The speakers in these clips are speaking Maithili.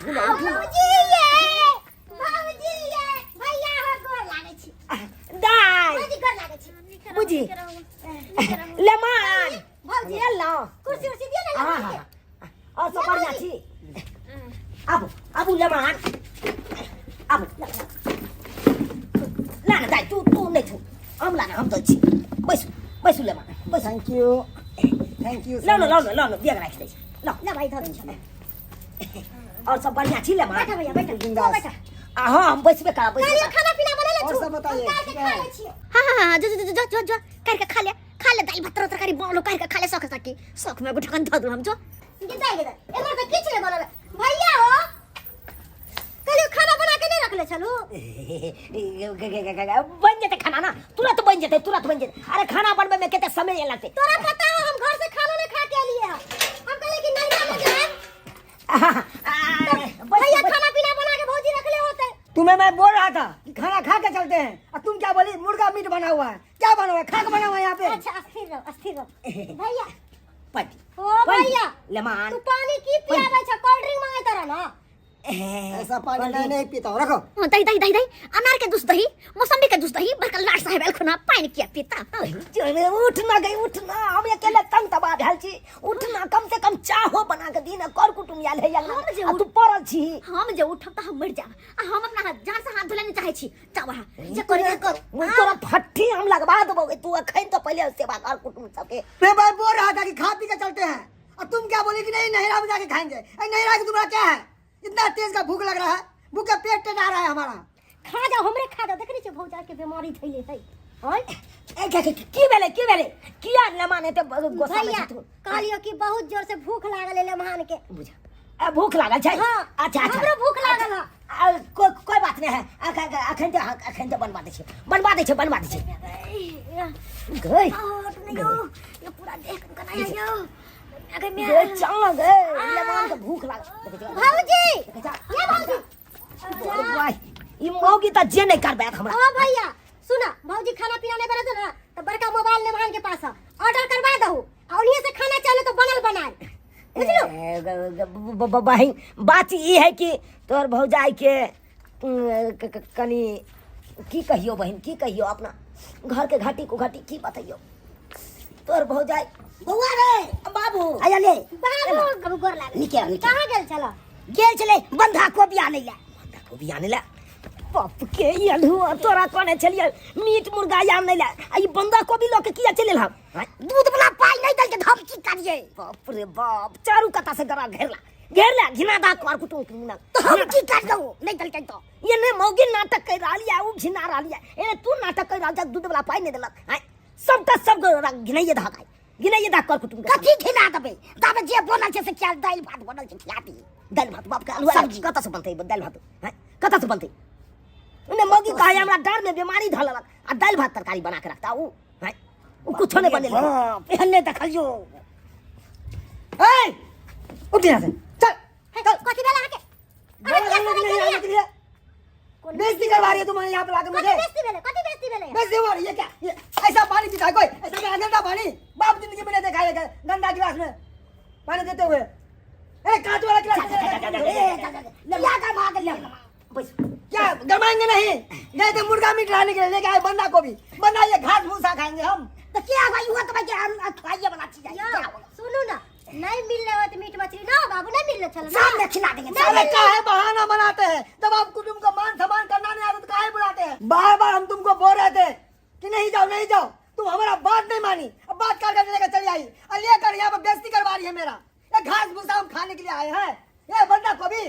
उठू ना, उठू ना। भौजी ये भौजी ये भैया हो गोर लागै छी। दाइ भौजी गोर लागै छी। बुझी लेमान भौजी एलहुँ। कुर्सी उर्सी दिअ ने। हाँ हाँ और सब बढ़िया छी। आबू आबू लेमान आबू। ला ना दाइ, तू तू नहि छू, हम ला ना, हम दै छी। बैसू बैसू लेमान, बैसू। Thank you, thank you. लाउ न, लाउ न, लाउ न, बैग राखि दै छी, लाउ। ले भाई, धर छी। और सब बढ़िया छी लेमान? बैठा भैया, बैठा। बिंदास। बैठा। आ हाँ, हम बैसबे करब, बैसबे काल्हि करब। खाना पीना बनेले और छु। सब बताइए, हम काल्हि के ठीक खा है? लै छियै। हाँ हाँ हाँ, जो जो जो जो जो काल्हि के खा ले, खा ले। दालि भात तरकारी बनलो, काल्हि के खा ले। शौक सकी शौक में एगो ढक्कन धऽ दू हम। जो गिदाई गिदाई एमहर तऽ किछु नहि बनल। भैया हो, कहलियो खाना बना के नहीं रखले छलू? बन जेतै खाना ना, तुरंत बन जेतै, तुरंत बन जेतै। अरे खाना बनबै में कते समय लगतै? तोरा पता हो, हम घर से खाना नहीं खा के एलिए हन। हम कहले कि नैहरा में जाएब, भैया खाना पीना बना के भौजी रखले होते। तुम्हें मैं बोल रहा था कि खाना खा के चलते हैं और तुम क्या बोली? मुर्गा मीट बना हुआ है। क्या बना हुआ है? खा के बना हुआ है यहाँ पे। अच्छा, अस्थिर रहो, अस्थिर रहो भैया। पति ओ भैया लेमान, तू पानी की पियाबै छ? कोल्ड ड्रिंक मांगे तरह ना। ऐसा पानी मैं नहीं पीता हूँ, रखो। हाँ, दही दही दही दही, अनार के जूस दही, मौसम्बी के जूस दही। बड़का लाट साहेब एलखुन हँ, पानि किया पीता? हाँ। उठ ना गई, उठ ना, हम अकेले तंग तबाह भेल छी। उठ ना, कम से कम चाहो बना के दी ना, कर कुटुम आयल है। हम जे आ तू पड़ल छी। हम जे उठब तऽ हम मरि जायब आ हम अपना हाथ जान से हाथ धोले नहि चाहै छी। जाउ अहाँ जे करी से करू। मुँह तोरा फट्ठी हम लगवा देबो गे, तू अखन तो पहले सेवा कर कुटुम सबके। मैं भाई बोल रहा था कि खा पी के चलते हैं और तुम क्या बोले कि नहीं, नहरा में जाके खाएंगे। अरे नहरा के तुम्हारा क्या है? इतना तेज का भूख लग रहा है, भूख का पेट टेढ़ा रहा है हमारा। खा जाओ, हमरे खा जाओ। देखने छियै भौजा के बीमारी धैले है। आँय? ए, की भेलै, की भेलै? किया लमान एते गुस्सा में भैया छथुन? कहलियो कि बहुत जोर से भूख लागल है मेहमान के। बुझा ए, भूख लागल छै? हाँ। अच्छा अच्छा। हमरो भूख लागल है। आ, कोई कोई बात नहीं है, अखन तो अखन तो बनवा दै छै, बनवा दै छै, बनवा दै छै गई। ये पूरा देख कना यो अगर मैं गई चल ना गई, मेहमान के भूख लागल। देखै छै, भौजी देखै छै। ये भौजी। अरे भाई, ई मौगी त जे नहीं करबै हमरा। ओ भैया सुना, भौजी खाना पीना नहीं बनत ना तो बड़का मोबाइल मेहमान के पास है, ऑर्डर करवा दहु आ उन्हीं से खाना चाहे तो बनल बनाए, बुझलु? ए, बहिन, बात ई है कि तोहर भौजाई के कनी की कहियो बहिन, की कहियो, अपना घर के घाटी को घाटी की बतैयो। तोहर भौजाई बौआ रे। बाबू आया ले। बाबू बाबू गोर लागल। निके निके। कहाँ गेल छल? गेल छलै बंधा कोबी आनै ला। बंधा कोबी आनै ला? बाप के अलहुआ, तोरा कहने छलियै मीट मुर्गा आनै ला, आ ई बंधा कोबी लऽ के किया चलि एलहक? आँय? दूध वाला पाई नहीं दल के धमकी करिए। बाप रे बाप, चारू कता से गरा घेरला घेरला, घिना दा कर कुटुम के। तो हम की कर दो, नहीं दल के तो ये ने मौगी नाटक कर रहल या उ घिना रहल या, एने तू नाटक कर रहल जा, दूध वाला पाई नहीं देलक। आँय? सबटा सब घिनाइए धाक आइ, घिनाइए धाक कर कुटुम के। कथी घिना देबै? दाबे जे बनल छै से क्या? दालि भात बनल छै, खिया दी। दालि भात? बाप के आलू सब्जी। कतऽ से बनतै दालि भात? आँय, कतऽ से बनतै? ओने मौगी कहै हमरा डाँड़ में बीमारी धऽ लेलक आ दालि भात तरकारी बना के रखता उ। आँय, उ कुछो नहि बनेलकै। बाप, एहन नहि देखलियौ। ए, उठ यहाँ से, चल। हे, कथी भेल अहाँके? बोला खाने के लिए आने के लिए बेइज्जती करवा रही है तुम्हारे यहाँ पे लाके कथी मुझे। बेइज्जती भेलै? कथी बेइज्जती भेलै? बेइज्जती हो रही है क्या? ये ऐसा पानी पीता है कोई? ऐसा क्या गंदा पानी बाप जिंदगी में नहीं देखा है, गंदा गिलास में पानी देते हुए। अरे कांच वाला गिलास में लिया कर भाग लिया। बैस। क्या गरमाएंगे? नहीं गए थे मुर्गा मीट लाने के लिए, लेके आए बंदा को भी बंदा। ये घास भूसा खाएंगे हम। तो क्या भाई हुआ तो भाई हम खाइए वाला चीज है। यौ, क्या होगा? सुनू ना, नहीं मिल रहे हो मीट मछली ना बाबू, नहीं मिल रहे छल ना? शाम में खिला देंगे। अरे काहे बहाना बनाते हैं? जब आप कुटुंब का मान सम्मान करना नहीं आता तो काहे बुलाते हैं? बार बार हम तुमको बोल रहे थे कि नहीं जाओ, नहीं जाओ, तुम हमारा बात नहीं मानी। अब बात कर कर लेकर चली आई और लेकर यहाँ पर बेइज्जती करवा रही है मेरा। ये घास भूसा हम खाने के लिए आए हैं? ये बंदा को भी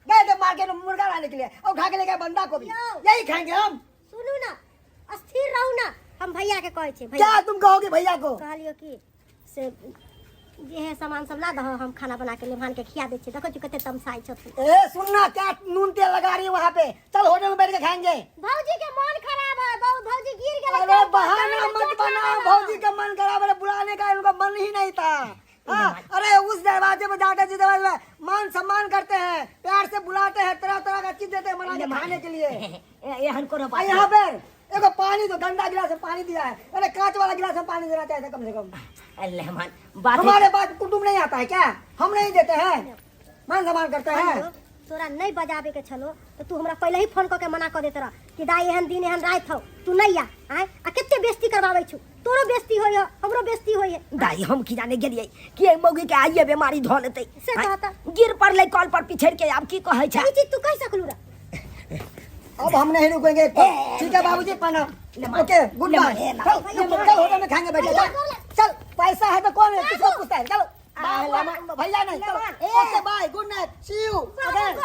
गए थे मार्केट में मुर्गा लाने के लिए और उठा के लेकर बंदा को भी, यो। यही खाएंगे हम। सुनू ना, अस्थिर रहू ना, हम भैया के कहै छी। भैया क्या तुम कहोगे भैया को? कहलियो कि से जे है सामान सब ला दहो, हम खाना बना के मेहमान के खिया दै छियै। देखै छी कते तमसाइ छथिन। ए सुनना, क्या नून तेल लगा रही है वहाँ पे? चल, होटल में बैठ के खाएंगे। भौजी के मन खराब है बहुत, भौजी गिर गेलै। अरे बहाना मत बनाओ। भौजी का मन खराब है, बुलाने का उनका मन ही नहीं था। हाँ, अरे उस दरवाजे में जाते जिस दरवाजे में मान सम्मान करते हैं, प्यार से बुलाते हैं, तरह तरह का चीज देते हैं बना के खाने के लिए। एहन कोनो आ बात यहाँ पर एगो पानी तो गंदा गिलास में पानी दिया है। अरे कांच वाला गिलास में पानी देना चाहिए था कम से कम। मेहमान बात हमारे पास कुटुंब नहीं आता है क्या? हम नहीं देते हैं, मान सम्मान करते हैं? तोरा नहीं बजाबे के छलो तो तू हमरा पहले ही फोन क के मना कर देत रह कि दाई एहन दिन एहन रात हौ, तू नहीं आ। आय आ कते बेइज्जती करवाबै छु, तोरो बेइज्जती होय है, हमरो बेइज्जती होय है। दाई हम की जाने गेलियै कि एहि मौगी के आइए बीमारी धऽ लेतै। से कहता। गिर पड़लै कल पर पिछड़ के, आब की कहै छै? ई चीज तू कहि सकलू रे। अब हम नहीं रुकेंगे एक पल। ठीक है बाबूजी, प्रणाम। ओके, गुड बाय। चल होटल में खाएंगे बैठे। चल चल, पैसा है तो कौन है, किसको पूछता है। चलो भैया नहीं, चलो okay bye, good night, see you again.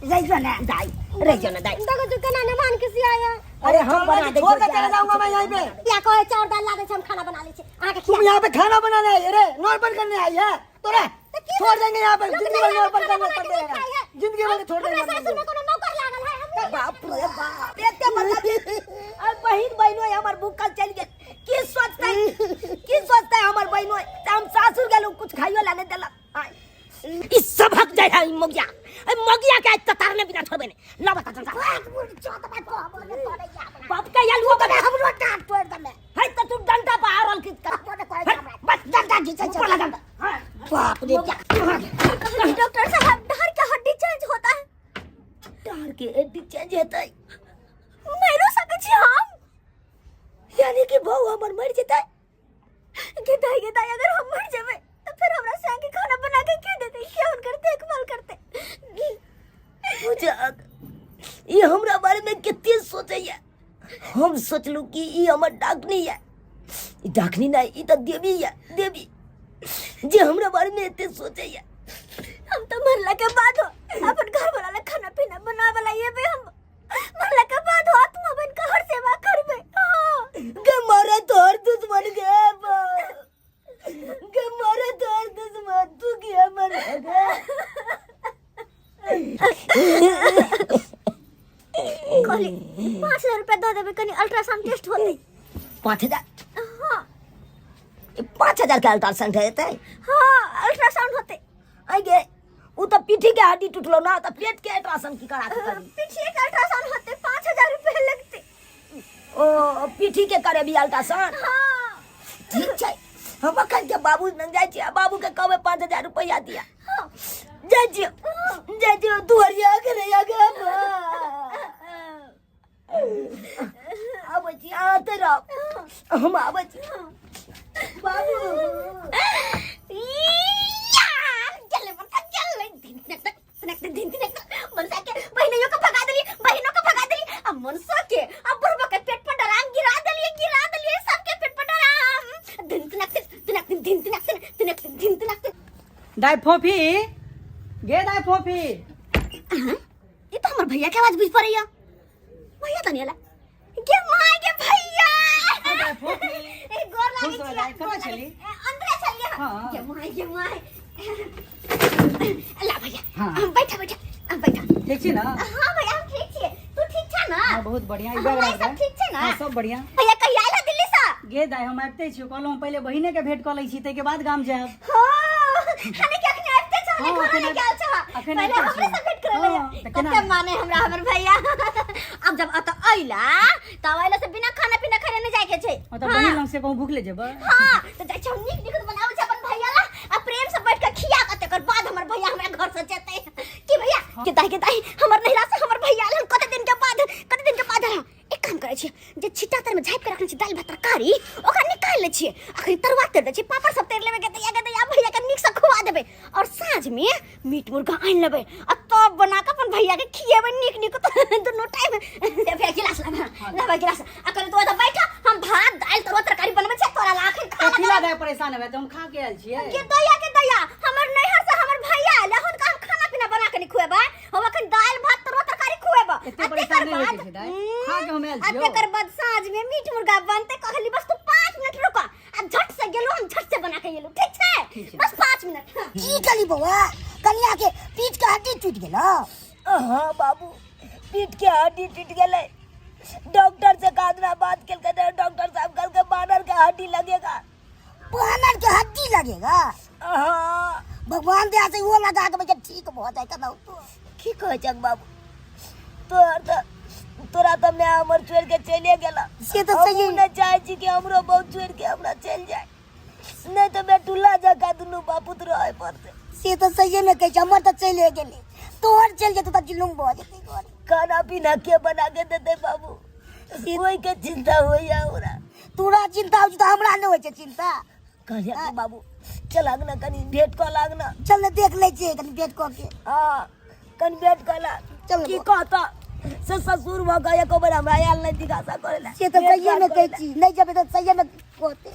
रहि ना दाई, रहि ना दाई। देखो जो केना नमान के सियाया। अरे हम बना दे, छोड़ के चला जाऊंगा मैं यहीं पे। या कहे चाउर दाल ला दे, हम खाना बना ले छी, अहाँ के तुम यहाँ पे खाना बनाने आई रे, नॉर्मल करने आई है तो रे छोड़ देंगे यहाँ पे, जिंदगी भर नॉर्मल करने पड़ जाएगा, जिंदगी भर छोड़ देंगे। हमरा सासुर में कोनो नौकर लागल है? हम बाप रे बाप, एते बड़का अरे बहिन बहिनो हमर भूखल चलि गेल। की सोचतै, की सोचतै हमर बहिनो? हम सासुर गेलहुँ, कुछ खाइयो ला नहि देलक। ई सबक जाइ है मगिया, ए मगिया के आज ततारने बिना छोड़बे ने। ला बता चल बाप के आलू के हमरो टाट तोड़ दमे। है त तू डंडा पर आरल की कर, बस डंडा घिचै ऊपर लगा। बाप रे, डॉक्टर साहब डर के हड्डी चेंज होता है। डर के हड्डी चेंज हेतै? मरो सकै छी हम, यानी कि बहू हमर मर जेतै? गेदाई गेदाई, अगर हम मर जेबै तो फिर हमरा संग के खाना बना के के देते, के हुनकर देखभाल करते? पूजा, ई हमरा बारे में कते सोचैया। हम सोचलू कि ई हमर डाकनी है, ई डाकनी नहीं, ई तो देवी है, देवी जे हमरा बारे में एते सोचैया। हम तो मरला के बाद हो अपन घर वाला ला खाना पीना बनावे ला ये हम मरला के बाद हो आत्मा बन के हर सेवा करबे। हाँ। गे मारे तोहर दुश्मन गे बा, गे मारे तोहर दुश्मन, तू किया मरे गे? कहली 5000 रुपया दऽ देबै, कनी अल्ट्रासाउंड टेस्ट होतै। 5000? हाँ। 5000 के अल्ट्रासाउंड हेतै? हाँ, अल्ट्रासाउंड होतै। आइ गे, उ त पीठी के हड्डी टूटलो ना, त पेट के अल्ट्रासाउंड की करा के करी? पीठिए के अल्ट्रासाउंड होतै, 5000 रुपया लगतै। ओ पीठी के करेबी अल्ट्रासाउंड? हाँ। ठीक छै, हम अखन के बाबू लग जाइ छी, बाबू के कहबै 5000 रुपया दिया। जाइ छी, जाइ छी, दुहरिया के रे गे। आबै छी, आते रह, हम आबै छी बाबू। गेलै मनसा, गेलै। धिन धिन धिन धिन धिन, मनसा के बहिनों के भगा देलिए, बहिनों के भगा देलिए। अब मनसा के अब बुढ़बा के पेट पर डराम गिरा देलिए, गिरा देलिए सबके पेट पर डराम। धिन धिन धिन धिन धिन धिन धिन धिन धिन। दाइ फोफी गे, दाइ फोफी। ये तो हमर भैया के आवाज बुझ पड़ैया। भैया तो नहीं आला गे माय गे भैया। दाइ फोफी। ए गोर लागै खुश रह छी। दाइ, कतऽ छली? अंदरे छलियै। हाँ। गे माय गे माय, ला भैया। हाँ। हम बैठा बैठा, हम बैठा। ठीक छी ना? हाँ भैया, हम ठीक छियै, तू ठीक छ ना? हाँ, बहुत बढ़िया। ई हाँ, बैग राख सब दे। ठीक छै ना? हाँ, सब बढ़िया। भैया कहिया आयल दिल्ली से? गे दाइ, हम आबिते छी, कहलहुँ हम पहिले बहिने के भेंट कऽ लै छी, ताहिके बाद गाम जायब। हाँ, हने के अखने आबिते छ, हने हाँ, घर अखन लेके आयल छ। अखन पहिले आबिते हमरे छी। से भेंट करे हाँ, ले। तऽ केना? कते माने हमरा हमर भैया। अब जब अत अइला तब अइला से बिना खाना पीना खाने नहीं जाय के छै। हाँ, तऽ बहिन लग से कहूँ भूख ले जेबै। हाँ, तो जाइ छी हम नीक नीक बनाबै छी अपन भैया ला आ प्रेम से बैठ के खिया के तकर बाद हमर भैया हमरा घर से जेतै। कि भैया के दाई के दाई, हमर नैहरा से हमर भैया आयल कते दिन के बाद, कते दिन के बाद आयल। एक काम करै छियै, जे छिट्टा तर में झाँपि के रखने छी दालि भात तरकारी, ओकरा निकालि लै छियै, अखनी तरुआ तर दै छियै, पापड़ सब तर लेबै के दैया के दैया, भैया के नीक से खुआ देबै और साँझ में मीट मुर्गा आनि लेबै आ तब बना के अपन भैया के खिएबै नीक नीक दुनू टाइम। दे भैया गिलास लाबे, लाबे गिलास। आ कहली तू एतऽ बैठ, हम भात दालि तरुआ तरकारी बनबै छियै तोरा ला अखन खाना। कथी ला दाइ परेशान हेबै, तऽ हम खा के आयल छियै। के दैया के दैया, हमर नैहर से हमर भैया आयल, हुनका हम खाना पीना बना के नहीं खुएबै? हम अखन दालि भात तरुआ तरकारी खुएबै। एते परेशान नहि होइके छै दाइ, खा के हम आयल आ छियौ। तेकर बाद साँझ में मीट मुर्गा बनतै। कहली बस तू 5 मिनट रुक, आ झट से गेलू हम, झट से बना के एलू। ठीक छै? ठीक छै। बस 5 मिनट। हाँ। की कली बौआ, कनिया के पीठ के हड्डी टूट गेलो? हाँ बाबू, पीठ के हड्डी टूट गेलै। डॉक्टर से कादना बात केलकै तऽ डॉक्टर साहब कहलकै बानर के हड्डी लगेगा। बानर के हड्डी लगेगा? हाँ। भगवान दया से वो लगा के बच्चा ठीक भऽ जाए कतौ तो। की कहै छक बाबू, तोहर तऽ तोरा तऽ माय हमर छोड़ि के चलिए गेला। से तऽ सही। हमहूँ नहि चाहै छी कि हमरो बहू छोड़ि के हमरा चलि जाए, नहि तऽ बेटुल्ला जकाँ दुनू बापूत रहै पड़तै। से तऽ सहिए मे कहै छै, हमर तऽ चलिए गेलै, तोहर चलि जेतौ तऽ जुलुम भऽ जेतै घर। खाना पीना के बना के देतै बाबू, ओहि के चिंता होइया हमरा। तोरा चिंता होइ छै तऽ हमरा नहि होइ छै चिंता। कहलियै कि बाबू चल अंगना कनी भेंट कऽ लाग ना। चल ने, देख लै छियै कनी भेंट कऽ के। हाँ, कनी भेंट कऽ लाग। चल। की कहता से ससुर भऽ कऽ एको बेर हमरा आयल नहि दिखासा करै लए। से तऽ सहिए मे कहै छी, नहि जेबै तऽ सहिए मे कहतै,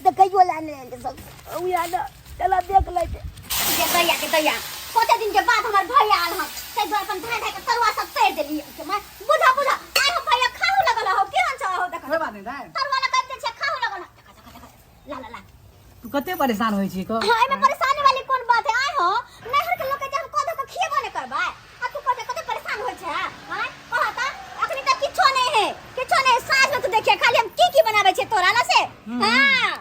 देखैयो लए नहि एलै सब। उएह ने, चल देख लै छै। जे दैया के दैया, कते दिन के बाद हमर भैया आयल हन, ताहि दुआरे अपन धाय धाय के तरुआ सब तैर देलियै के माय। बुझा बुझा आइ हम भैया खाहु लगल हो, केहन छ हो देख। कोई बात नहीं दाई। तरुआ लगा दे छै, खाहु लगल हो। देखा देखा देखा, ला ला ला। तू कते परेशान होइ छी को? हां, एमे परेशानी वाली कोन बात है? आइ हो नैहर के लोग के जे हम कह के खिएबो नै करबै आ तू कह कते परेशान होइ छै। हां, कह त अखनी तक किछो नै है, किछो नै। साँझ में तू देखिए खाली हम की की बनाबै छै तोरा ला से। हां,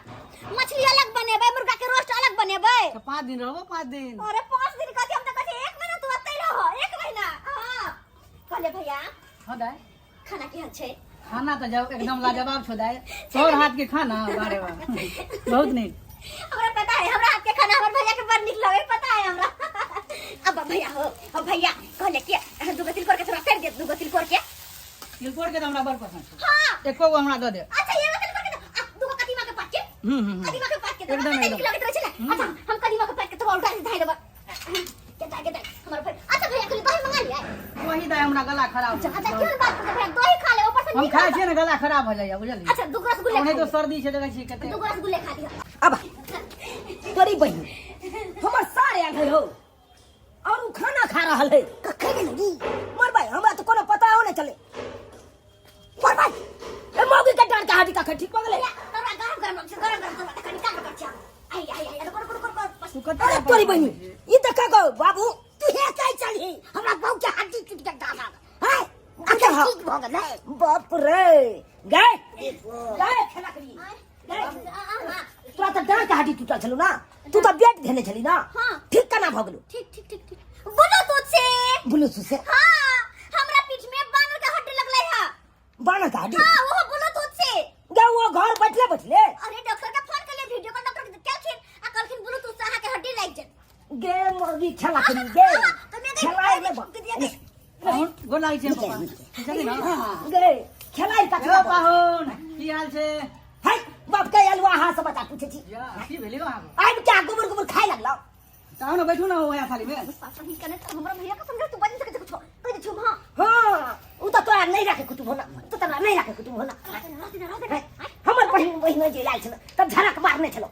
मछली अलग बनेबै, मुर्गा के रोस्ट अलग बनेबै। तो 5 दिन रहबो, 5 दिन। अरे 5 दिन कथी, हम त कहै 1 महीना तू अतै रह, 1 महीना। हां, कहले भैया। हां दाई। खाना केहन छै? खाना तऽ जब एकदम लाजवाब छौ दाई, तोहर हाथ के खाना, वाह रे वाह, बहुत नीक। हमरा पता है, हमरा हाथ के खाना हमर भैया के बड़ नीक लगे, पता है हमरा। अब भैया हो, अब भैया कहले कि दूगो तिलकोर के थोड़ा कर दे, दूगो तिलकोर के। तिलकोर के तो हमरा बड़ पसंद छै। हां। एको गो हमरा दऽ दे। अच्छा, ये तिलकोर के दे। आ दूगो कदीमा के पात के। हम्म, हम्म, हम्म। कदीमा के पात के दे। एकदम, नीक एकदम। लगैत रहै छै ने। अच्छा, हम कदीमा के पात के थोड़ा उल्टा धाइ देबै। के दाई, के दाई हमर भाई। अच्छा भैया, कहली दही मंगा लिया। वही दाई, हमरा गला खराब। अच्छा अच्छा, क्यों बात करते भैया, दही खा ले ऊपर से हम नीक खाइ लगत। छियै ने, गला खराब हो जाइया, बुझलियै? अच्छा, दूगो रसगुल्ले ओने खा तो लिअ। सर्दी छै, देखै छियै कते। दूगो रसगुल्ले खा लिअ। अब तोरी बहिन हमर सार आयल है हो और उ खाना खा रहल है। कखन गेलै री? मर भाई, हमरा तो कोनो पता हो नहीं चले। मर भाई, ए मौगी के डांट के हड्डी कखन ठीक भऽ गेलै? तोरा गरम गरम छै, गरम गरम तोरा कनि कान कर छै। आई आई आई, रुको रुको रुको रुको। तू कते अरे तोरी बहिन, ई तऽ का कहो बाबू? तू हे कहै चलही हमरा बहू के हड्डी टूटि गेल दादा है, अच्छा, अखन ठीक भऽ गेलै। बाप रे, गए गए खेलकरी गए, तोरा तऽ डाँट के हड्डी टूटल छलौ ना, तू तऽ बेट धेने छली ना। हाँ। ठीक केना भऽ गेलौ? ठीक ठीक ठीक ठीक, बोलो तो से ब्लूटूथ से। हां, हमरा पीठ में बानर के हड्डी लगलै है। बानर के हड्डी? हां, वो ब्लूटूथ से। गे वो घर बैठले बैठले? अरे डॉक्टर के फोन कर लिए, वीडियो कॉल डॉक्टर के केलखिन आ कहलखिन ब्लूटूथ से अहाँ के हड्डी लागि जायत। गे मौगी खेलकरी गे, खेलाइ ले। पाहुन, गोर लागै छियै पापा। ठीक छथिन ने? गे खेलाइ कथी? हेलो पाहुन, की हाल छै? है बाप के अलुआ हाथ से बचा पूछे छी। या, की भेलै यौ अहाँके? आबि के गोबर गोबर खाय लगलौ। तऽ आउ ने, बैठू ने ओएह थाली मे। पापा ही कने तो हमरा भैया के समझ तू बन सके कुछ कह दे छु। हां हां, उ त तोरा नहीं राखे कुटुंब होना, तो तोरा नहीं राखे कुटुंब होना। रहते। हमर बहिन बहिन जे आयल छल तब झड़क मारने छलो,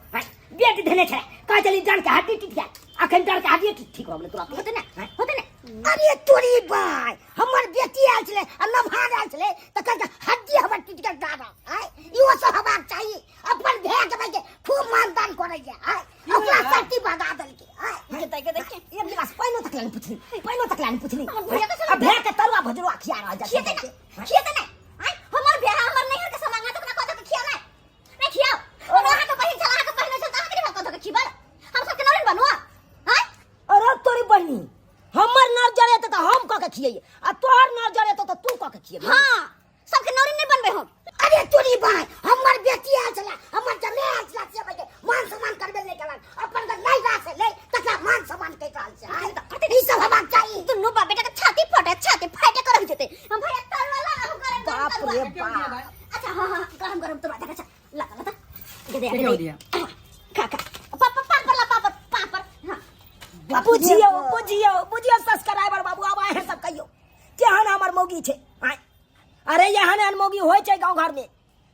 बेट धेने छले, कह चली जान के हड्डी टूट गया, अखन डर के हड्डी ठीक हो गेलै तोरा। होते ना, होते ना। अरे तोरी बाय, हमर बेटी आयल छलै आ नमहार आयल छलै तऽ कहलकै हड्डी हमर टूटि गेल दादा। आय इहो सब हेबाक चाही, अपन भाय के भाई के खूब मानदान करै छै। आय ओकरा शक्ति भगा देलकै। आय के देख के देख, एक गिलास पानिओ तक लानी पुछली, पानिओ तक लानी पुछली। हमर भैया के आ भैया के तरुआ भजरुआ खिया रहल जा। खिएते ना, खिएते ना। आय हमर भैया हमर नैहर के सामान तो अपना कह के खिया ना, नहीं खियाओ। और अहाँ के बहिन छल, अहाँ के बहिन छल, अहाँ के नहीं कह के खिबल, हम सब के नौरिन बनुआ। आय अरे तोरी बहिनी, हमर नर जरे त हम कह के खियैये आ तोहर नर जरे त तू कह के खियेबी। हां, सबके नौरिन नहीं बनबे हम। अरे तोरी बाय, हमर बेटी आयल छलै, हमर जमे आयल छलै, से भाई के मान सम्मान करबे नहि केलक, अपन के नहीं रास ले तकरा मान सम्मान कहि रहल छै। आय ई सब हेबाक चाही। दुनू बाप बेटा के छाती फटे, छाती फाटे कर रह जेते। हम भैया तरुआ ला, हम गरम गरम बाप तरुआ। रे बाप। अच्छा, हाँ हाँ, गरम गरम तरुआ देख। अच्छा लगा लगा दे दे। के दिया? खा खा, पापड़ पापड़ ला, पापड़ पापड़। हाँ, बुझियो बुझियो बुझियो सब्सक्राइबर बाबू, आब अहाँ सब कहियो केहन हमर मौगी छै। आँय, अरे एहन एहन मौगी होइ छै गाँव घर में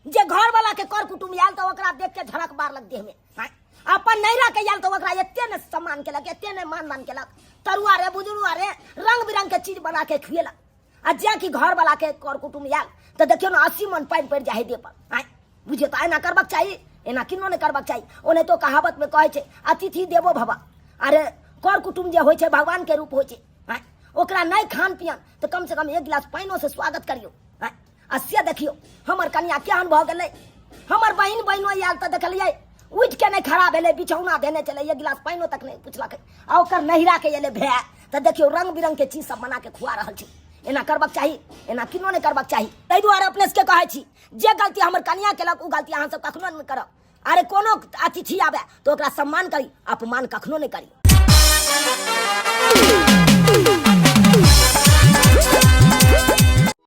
जे घर वाला के कर कुटुम्ब आयल तऽ ओकरा देख के झड़क मारलक देह में। आँय, अपन नैरा के आयल तऽ ओकरा एते ने सम्मान केलक, एते ने मान दान केलक, तरुआ रे बुजुरुआ रे रंग बिरंग के चीज बना के खुएलक। आ जे कि घर वाला के कर कुटुम्ब आयल तऽ देखियौ ने 80 मन पानि पड़ि जाइ है देह पर। आँय बुझियौ तऽ एना करबाक चाही? एना किनो नहि करबाक चाही। ओनाहितो कहावत में कहै छै अतिथि देवो भव। अरे कर कुटुम्ब जे होइ छै भगवान के रूप होइ छै। आँय ओकरा नहि खान पियन तऽ कम से कम एक गिलास पानिओ से स्वागत करियौ। आँय आ से देखियौ हमर कनिया केहन भऽ गेलै। हमर बहिन बहिनो आयल तऽ देखलियै उठि के नहि खड़ा भेलै, बिछौना देने छलै, एक गिलास पानिओ तक नहि पुछलकै। आ ओकर नैहरा के एलै भाय तऽ देखियौ रंग बिरंग के चीज सब बना के खुआ रहल छै। एना करबाक चाही? एना किनो नहि करबाक चाही। ताहि दुआरे अपने सबके कहै छी जे गलती हमर कनिया केलक ओ गलती अहाँ सब कखनो नहि करब। अरे कोनो अतिथि आबे तऽ ओकरा सम्मान करी, अपमान कखनो नहि करी। Thank you.